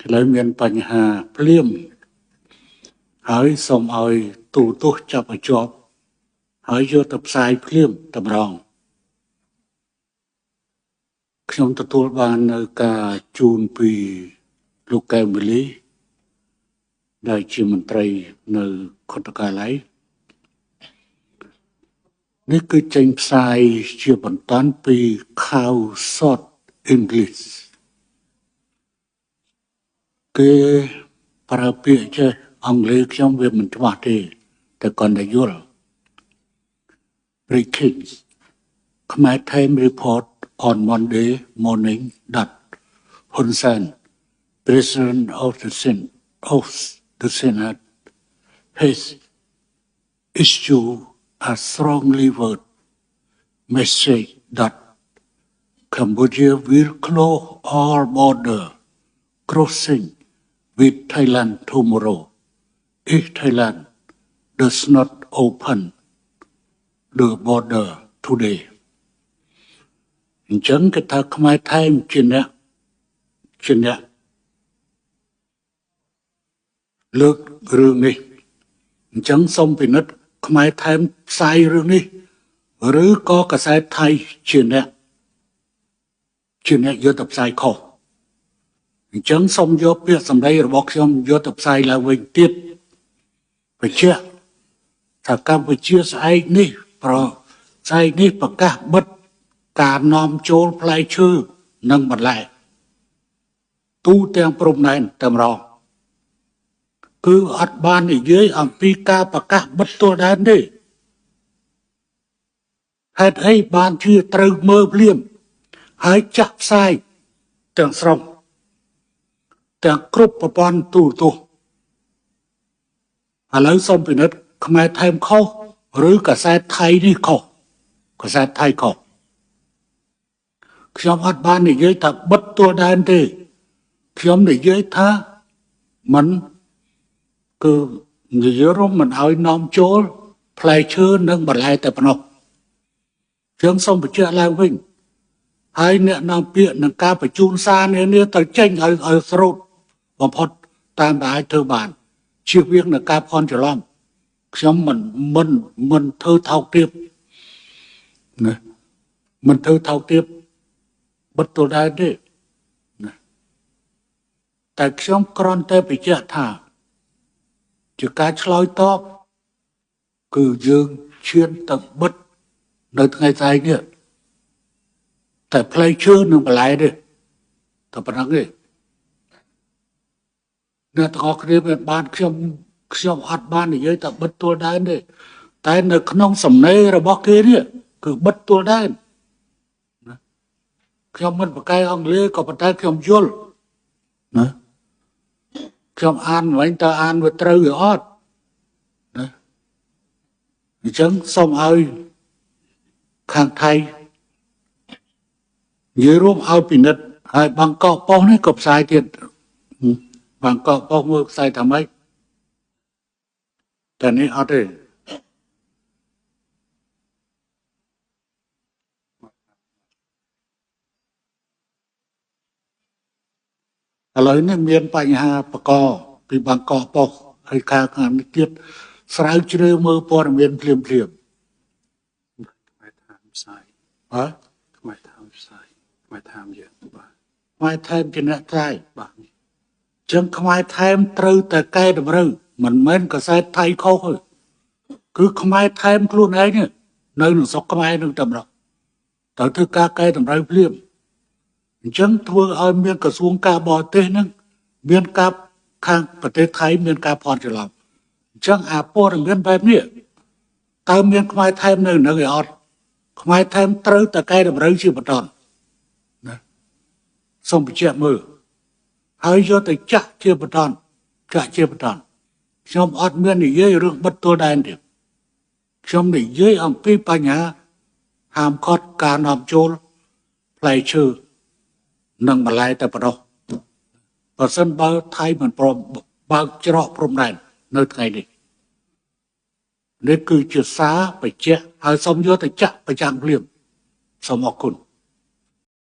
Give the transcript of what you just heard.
ឥឡូវមានបញ្ហាភ្លាមហើយសូមឲ្យទូទស្សន៍ចាប់ឲ្យជាប់ហើយយកទៅផ្សាយភ្លាមតម្រងខ្ញុំទទួលបាននៅការជូនពីលោកកែវមលីដែលជាមន្ត្រីនៅខុទ្ទកាល័យនេះគឺចេញផ្សាយជាបន្តពី Khao Sot English គេប្រើពាក្យចេះអង់គ្លេសខ្ញុំវាមិនច្បាស់ទេតែគាត់តែយល់ Breaking Khmer Times report on Monday morning that Hun Sen, President of the Senate, has issued a strongly worded message that Cambodia will close all border crossing with Thailand tomorrow if Thailand does not open the border today. អញ្ចឹងគេថាខ្មែរថែមជាអ្នកលើករឿងនេះអញ្ចឹងសូមពិនិត្យខ្មែរថែមផ្សាយរឿងនេះឬក៏កាសែតថៃជាអ្នកយកទៅផ្សាយខុសអញ្ចឹងសូមយកពាក្យសម្ដីរបស់ខ្ញុំយកទៅផ្សាយឡើងវិញទៀតបញ្ជាក់ថាកម្ពុជាស្អែកនេះប្រកាសបិទការនាំចូលផ្លែឈើនិងបន្លែទូទាំងព្រំដែនតែម្ដងគឺអត់បាននិយាយអំពីការប្រកាសបិទទួលដែនទេហេតុអីបានជាត្រូវមើលភ្លាមហើយចាក់ផ្សាយទាំងស្រុងទាំងគ្រប់ប្រព័ន្ធទូរទស្សន៍ឥឡូវសូមពិនិត្យខ្មែរថែមខុសឬកាសែតថៃនេះខុសកាសែតថៃខុសខ្ញុំអត់បាននិយាយថាបិទទួលដែនទេខ្ញុំនិយាយថាមិនគឺនិយាយរំមិនឲ្យនាំចូលផ្លែឈើនិងបន្លែតែប៉ុណ្ណោះខ្ញុំសូមបញ្ជាក់ឡើងវិញហើយអ្នកនាំពាក្យនឹងការបញ្ជូនសារនានាទៅចេញឲ្យស្រូតបំផុតតាមដែលអាចធ្វើបានជៀសវាងនឹងការភ័ន្តច្រឡំខ្ញុំមិនធ្វើថោកទាបណាមិនធ្វើថោកទាបបិទទួលដែនទេណាតែខ្ញុំគ្រាន់តែបញ្ជាក់ថាជាការឆ្លើយតបគឺយើងឈានទៅបិទនៅថ្ងៃស្អែកនេះតែផ្លែឈើនិងបន្លែទេតែប៉ុណ្្នឹងទេអ្នកទាំងអស់គ្នាមានបានខ្ញុំអត់បាននិយាយតែបិទទួលដែនទេតែនៅក្នុងសំណេររបស់គេនេះគឺបិទទួលដែនណាខ្ញុំមិនប្រកែអង់គ្លេសក៏ប៉ុន្តែខ្ញុំយល់ណាខ្ញុំអានវិញតើអានវាត្រូវឬអត់ណាអញ្ចឹងសូមឲ្យខាងថៃនិយាយរួមឲ្យពិនិត្យហើយបាងកកប៉ុស្តិ៍នេះក៏ផ្សាយទៀតបាងកកប៉ុស្តិ៍មើលផ្សាយថាម៉េចតែនេះអត់ទេឥឡូវនេះមានបញ្ហាបកពីបាងកកប៉ុស្តិ៍ហើយខាងនេះទៀតស្រាវជ្រាវមើលព័ត៌មានភ្លាមភ្លាមខ្មែរថែមផ្សាយបាទខ្មែរថែមផ្សាយខ្មែរថែមយើងបាទខ្មែរថែមជាអ្នកផ្សាយបាទចឹងខ្មែរថែមត្រូវតែកែតម្រូវមិនមែនកសែតថៃខុសទេគឺខ្មែរថែមខ្លួនឯងនេះនៅក្នុងស្រុកខ្មែរនឹងតែម្ដងត្រូវធ្វើការកែតម្រូវភ្លាមអញ្ចឹងធ្វើឲ្យមានក្រសួងការបរទេសហ្នឹងមានការខាងប្រទេសថៃមានការភ័ន្តច្រឡំអញ្ចឹងអាព័ត៌មានបែបនេះតើមានខ្មែរថែមនៅនឹងឯអត់ខ្មែរថែមត្រូវតែកែតម្រូវជាបន្តណាសូមបញ្ជាក់មើលហើយយកទៅចាក់ជាបន្តចាក់ជាបន្តខ្ញុំអត់មាននិយាយរឿងបិទទួលដែនទេខ្ញុំនិយាយអំពីបញ្ហាហាមឃាត់ការនាំចូលផ្លែឈើនិងបន្លែតែប៉ុណ្ណោះបើសិនបើថៃមិនព្រមបើកច្រកព្រំដែននៅថ្ងៃនេះនេះគឺជាសារបញ្ជាក់ហើយសូមយកទៅចាក់ប្រចាំភ្លាមសូមអរគុណ